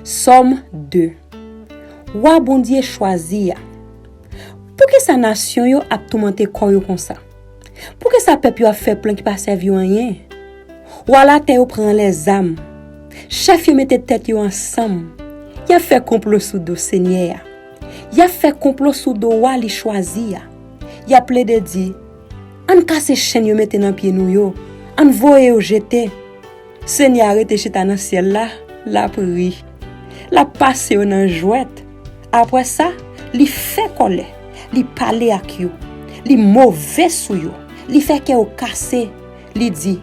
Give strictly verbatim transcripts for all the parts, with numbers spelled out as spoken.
Sòm de. Wa Bondye chwazi a. Poukisa nasyon yo ap toumante kò yo konsa? Poukisa pèp yo ap fè plan ki pa sèvi yo anyen? Wa latè yo pran lèzam. Chèf yo mete tèt yo ansanm. Y ap fè konplo sou do Senyè a. Y ap fè konplo sou do wa li chwazi a. Y ap plede di, ann kase chenn yo mete nan pye nou yo. Ann voye yo jete. Senyè a rete chita nan syèl la, l ap ri. L ap pase yo nan jwèt. Apre sa, li fè kòlè. Li pale ak yo. Li move sou yo. Li fè kè yo kase. Li di,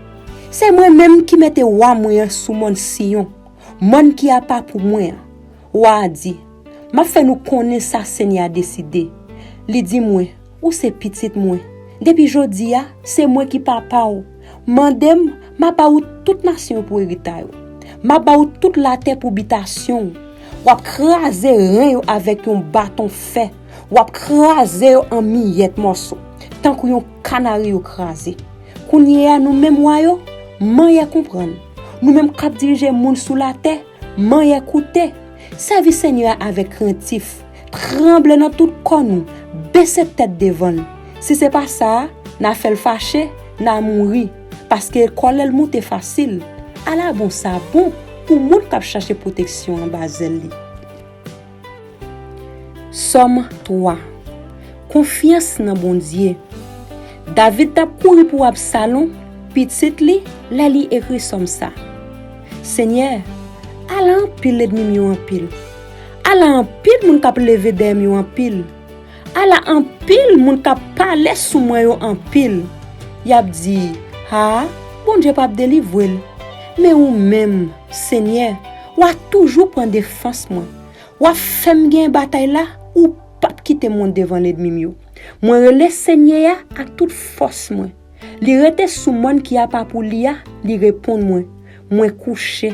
se mwen menm ki mete wa mwen an sou mòn Siyon, mòn ki apa pou mwen an. Wa a di, m ap fè nou konnen sa Senyè a deside. Li di mwen, ou se pitit mwen. Depi jodi a, se mwen ki papa w. Mande m, m ap ba ou tout nasyon yo pou eritay ou. M ap ba ou tout latè pou bitasyon w. W ap kraze ren yo avèk yon baton fè. W ap kraze yo an miyèt mòso, tankou yon kanari yo kraze. Kounye a, nou menm wa yo, manyè konprann. Nou menm k ap dirije moun sou latè, manyè koute. Sèvi Senyè a avèk krentif. Tranble nan tout kò nou. Bese tèt devan l. Si se pa sa a, n a fè l fache, n a mouri. Paske kòlè l moute fasil. Ala bon sa bon pou moun k ap chache pwoteksyon anba zèl li. Sòm twa. Konfyans nan Bondye. David t ap kouri pou Absalon, pitit li, lè li ekri sòm sa. Senyè, ala anpil lènmi m yo anpil. Ala anpil moun k ap leve dèyè m yo anpil. Ala anpil moun k ap pale sou mwen yo anpil. Y ap di, ha, Bondye p ap delivre l. Men ou menm, Senyè, w a toujou pran defans mwen. W ap fè m gen batay la, ou p ap kite m wont devan lènmi m yo. Mwen rele Senyè a ak tout fòs mwen. Li rete sou mòn ki apa pou li a, li reponn mwen. Mwen kouche,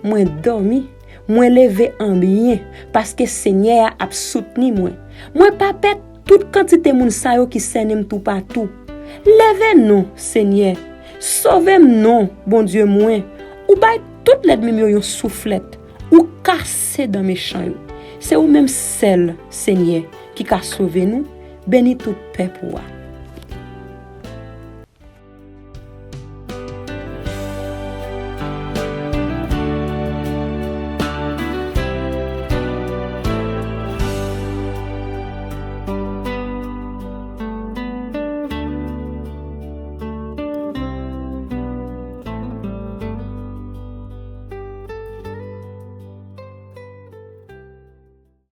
mwen dòmi, mwen leve an byen, paske Senyè a ap soutni mwen. Mwen pa pè, tout kantite moun sa yo ki sènen m toupatou. Leve non, Senyè. Sove m non, Bondye mwen. Ou bay tout lènmi m yo yon souflèt. Ou kase dan mechan yo. Se ou menm sèl, Senyè, ki ka sove nou. Beni tout pèp ou a.